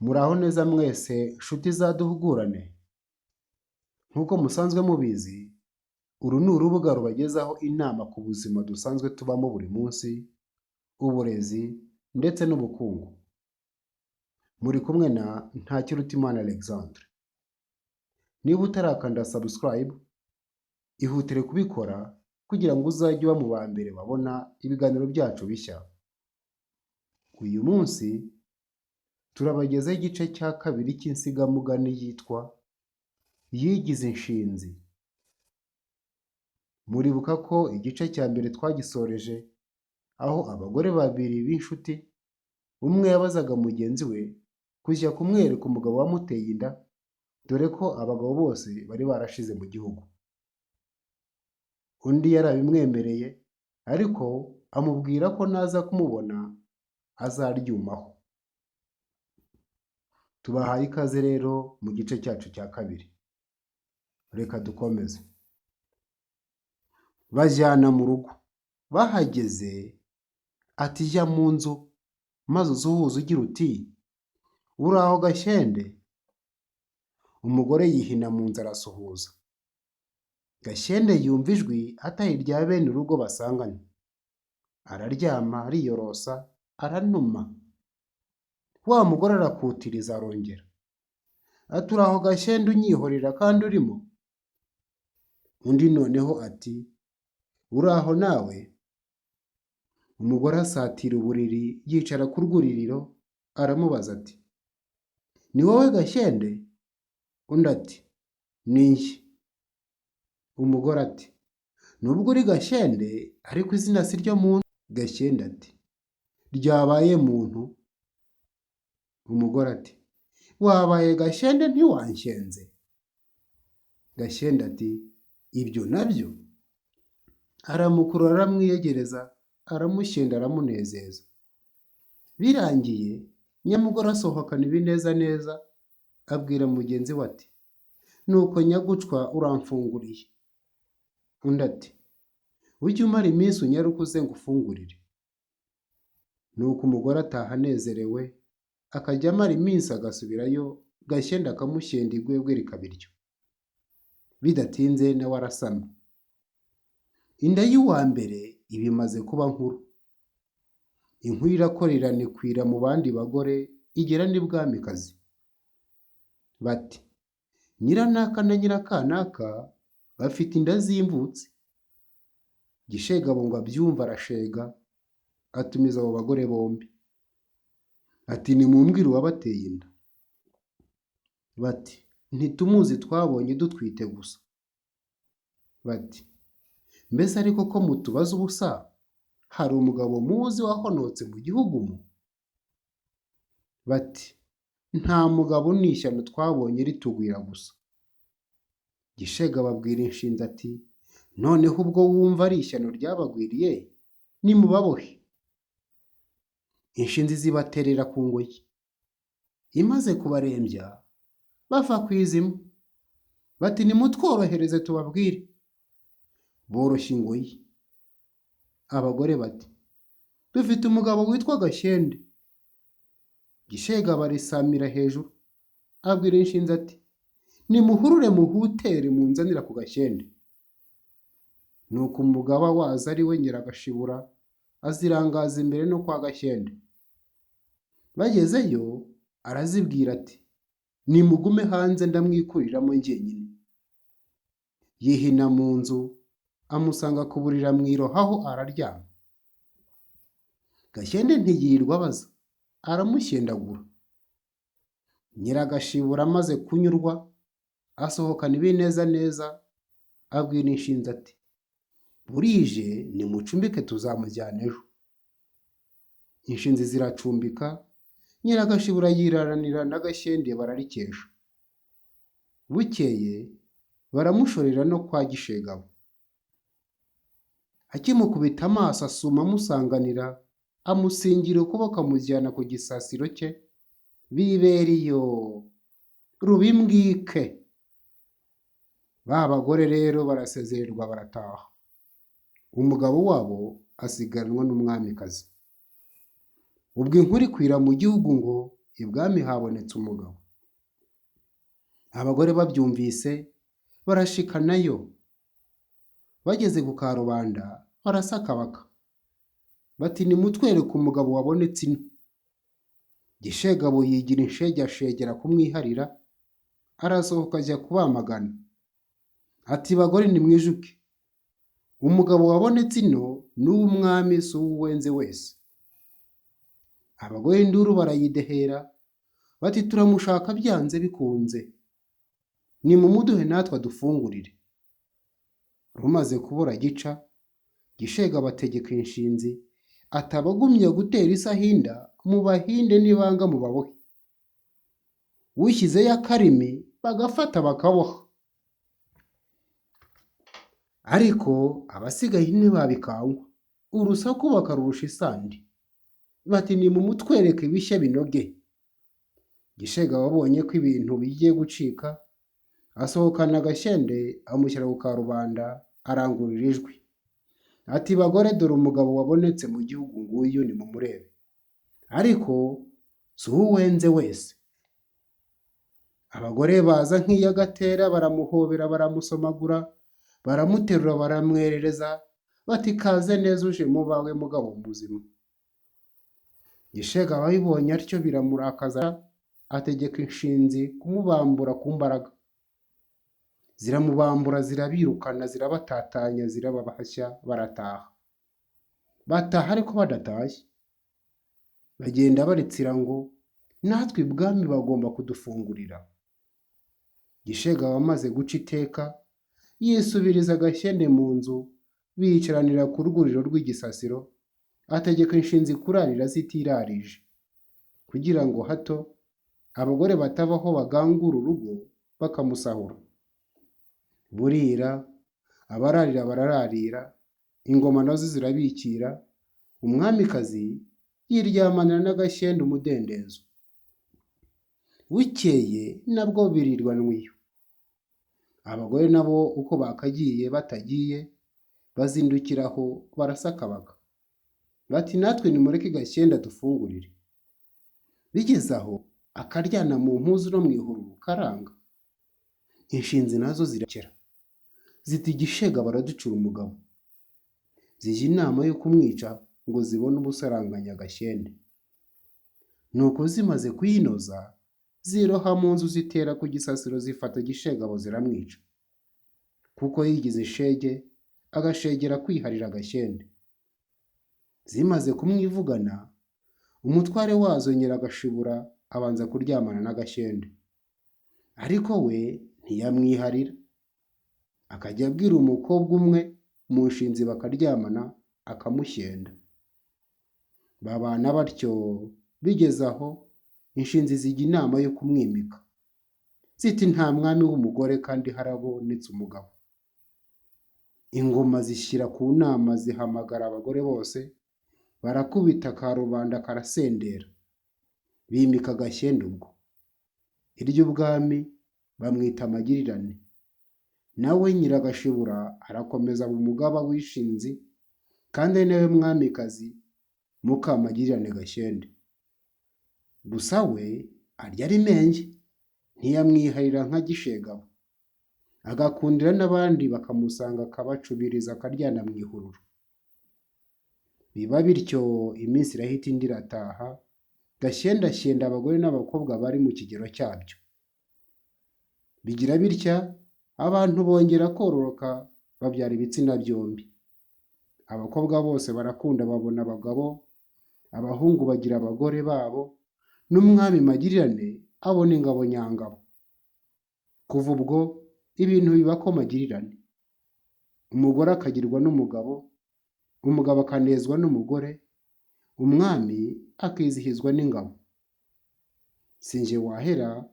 Muraho neza mwese nshuti za Duhugurane? Nk'uko musanzwe mubizi, uru ni urubuga rubagezaho inama ku buzima dusanzwe tubamo buri munsi, uburezi ndetse n'ubukungu. Muri kumwe na Ntakirutimana Alexandre. Niba utarakanda subscribe, ihutire kubikora kugira ngo uzajye uba mu ba mbere babona ibiganiro byacu bishya. Uyu munsi turabagezaho igice cya kabiri cy'insigamugani yitwa Yigize Inshinzi. Muribuka ko igice cya mbere twagisoreje aho abagore babiri b'inshuti, umwe yabazaga mugenzi we kujya kumwereka umugabo wamuteye inda, dore ko abagabo bose bari barashize mu gihugu. Undi yarabimwemereye ariko amubwira ko naza kumubona azaryumaho. Tubahaye ikaze rero mu gice cyacu cya kabiri. Reka dukomeze. Bajyana mu rugo. Bahageze ati jya mu nzu maze usuhuze ugira uti uraho Gashyende? Umugore yihina mu nzu arasuhuza. Gashyende yumva ijwi atari irya bene urugo basanganywe. Araryama ariyorosa aranuma. Wa mugore arakutiriza arongera ati uraho Gashyende unyihorera kandi urimo? Undi noneho ati uraho nawe? Umugore asatira uburiri yicara ku rwuririro aramubaza ati ni wowe Gashyende? Undi ati ni njye. Umugore ati nubwo uri Gashyende ariko izina si ryo muntu. Gashyende ati ryabaye muntu. Umugore ati wabaye Gashyende ntiwanshyenze. Gashyende ati ibyo nabyo. Aramukurura aramwiyegereza aramushyenda aramunezeza. Birangiye nyamugore asohokana ibinezaneza abwira mugenzi we ati nuko nyagucwa uramfunguriye. Undi ati ujye umara iminsi unyaruke uze ngufungurire. Nuko umugore ataha anezerewe, akajya amara iminsi agasubirayo, Gashyende akamushyenda igwegwe rikaba iryo. Bidatinze nawe arasama. Inda y'uwa mbere iba imaze kuba nkuru. Inkuru irakorerana ikwira mu bandi bagore igera n'ibwamikazi. Bati nyiranaka na nyirakanaka bafite inda z'imvutsi. Gishegabo ngo abyumve arashega, atumiza abo bagore bombi. Ati nimumbwire uwabateye inda. Bati ntitumuzi twabonye dutwite gusa. Bati mbese ariko ko mutubaza ubusa, hari umugabo muzi wahonotse mu gihugu mu? Bati nta mugabo ni ishyano twabonye ritugwira gusa. Gishega ababwira inshinzi ati noneho ubwo wumva ari ishyano ryabagwiriye nimubabohe. Inshinzi zibaterera ku ngoyi. Imaze kubarembya bava ku izima. Bati nimutworohereze tubabwire. Boroshya ingoyi. Abagore bati dufite umugabo witwa Gashyende. Gishega barisamira hejuru. Abwira inshinzi ati nimuhurure muhutere munzanira ku Gashyende. Nuko umugaba wazo ari we Nyiragashibura azirangaza imbere no kwa Gashyende. Bagezeyo arazibwira ati nimugume hanze ndamwikuriramo njyenyine. Yihina mu nzu amusanga ku buriri amwirohaho araryama. Gashyende ntiyirirwa abaza aramushyendagura. Nyiragashibura amaze kunyurwa asohokana ibinezaneza abwira inshinzi ati burije nimucumbike tuzamujyana ejo. Inshinzi ziracumbika, Nyiragashibura yiraranira na Gashyende bararikesha. Bukeye baramushorera no kwa Gishegabo. Akimukubita amaso asuma amusanganira, amusingira ukuboko amujyana ku gisasiro cye, bibera iyo rubimbwike. Ba bagore rero barasezererwa barataha. Umugabo wabo asigaranwa n'umwamikazi. Ubwo inkuru ikwira mu gihugu ngo Ibwami habonetse umugabo. Abagore babyumvise barashikanayo, bageze ku karubanda barasakabaka, bati nimutwereke umugabo wabonetse ino. Gishegabo yigira inshege ashegera kumwiharira, arasohoka ajya kubamagana, ati bagore nimwijuke, umugabo wabonetse ino ni uw'umwami si uw'uwenze wese. Abagore induru barayidehera, bati turamushaka byanze bikunze, nimumuduhe natwe adufungurire. Rumaze kubura gica, Gishegabo ategeka inshinzi, ati abagumya gutera isahinda mubahinde nibanga mubabohe. Ushyizeyo akarimi bagafata bakaboha. Ariko abasigaye ntibabikangwa, urusaku bakarurusha isandi, bati nimumutwereke ibishya binoge. Gishegabo abonye ko ibintu bigiye gucika, asohokana agashyende amushyira ku karubanda, arangurura ijwi ati bagore dore umugabo wabonetse mu gihugu nguyu nimumurebe, ariko si uwenze wese. Abagore baza nk'iy'agatera baramuhobera baramusomagura, baramuterura baramwerereza, bati kaze neza uje mu bawe mugabo muzima. Gishegabo abibonye atyo biramurakaza, ategeka inshinzi kumubambura ku mbaraga. Ziramubambura zirabirukana zirabatatanya zirababahashya barataha. Bataha ariko badatashye. Bagenda baritsira ngo natwe ibwami bagomba kudufungurira. Gishegabo amaze guca iteka, yisubiriza agashyende mu nzu, biyicaranira ku rwuriro rw'igisasiro, ategeka inshinzi kurarira zitirarije, kugira ngo hato abagore batavaho bagangura urugo bakamusahura. Burira, abararira barararira, ingoma nazo zirabikira, umwamikazi yiryamanira n'agashyende umudendezo. Bukeye nabwo birirwanwa iyo. Abagore nabo uko bakagiye batagiye, bazindukira aho barasakabaka, bati natwe nimureke Gashyende adufungurire. Bigeze aho akaryana mu mpuzu no mu ihururu karanga. Inshinzi nazo zirakera, ziti Gishega baraducura umugabo. Zijya inama yo kumwica ngo zibone ubusaranganya Gashyende. Nuko zimaze kuyinoza, ziroha mu nzu zitera ku gisasiro zifata Gishegabo ziramwica, kuko yigize ishege agashegera kwiharira Gashyende. Zimaze kumwivugana, umutware wazo Nyiragashibura abanza kuryamana na Gashyende, ariko we ntiyamwiharira, akajya abwira umukobwa umwe mu nshinzi bakaryamana akamushyenda. Babana batyo bigeze aho inshinzi zijya inama yo kumwimika, ziti nta mwami w'umugore kandi harabonetse umugabo. Ingoma zishyira ku nama zihamagara abagore bose, barakubita karubanda karasendera, bimika Gashyende ubwo. Iry'ubwami bamwita Magirirane, nawe Nyiragashibura arakomeza aba umugaba w'ishinzi kandi ari nawe mwamikazi Mukamagirirane Gashyende. Gusa we arya ari menge, ntiyamwiharira nka Gishegabo, agakundira n'abandi bakamusanga akabacubiriza akaryana mu ihururu. Biba bityo iminsi irahita indi irataha, Gashyende ashyenda abagore n'abakobwa bari mu kigero cyabyo. Bigira bitya abantu bongera kororoka babyara ibitsina byombi. Abakobwa bose barakunda babona abagabo, abahungu bagira abagore babo, n'umwami Magirirane abona ingabo nyangabo. Kuva ubwo ibintu biba ko magirirane. Umugore akagirwa n'umugabo, umugabo akanezwa n'umugore, umwami akizihizwa n'ingabo. Si jye wahera,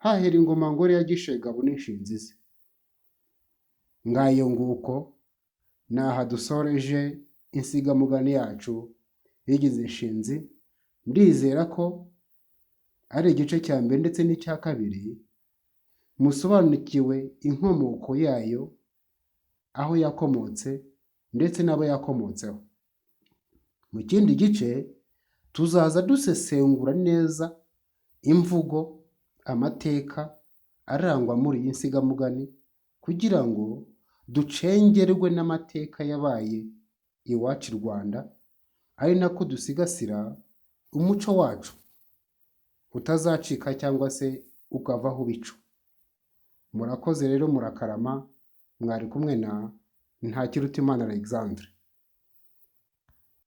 hahera ingoma ngore ya Gishegabo n'inshinzi ze. Ngayo nguko, ni aha dusoreje insigamugani yacu yigize inshinzi, ndizera ko ari igice cya mbere ndetse n'icya kabiri, musobanukiwe inkomoko yayo, aho yakomotse ndetse n'abo yakomotseho. Mu kindi gice tuzaza dusesengura neza imvugo, amateka arangwa muri iyi nsigamugani kugira ngo ducengerwe n'amateka yabaye iwacu i Rwanda, ari nako dusigasira umuco wacu utazacika cyangwa se ukavaho ibicu. Murakoze rero, murakarama, mwari kumwe na Ntakirutimana Alexandre.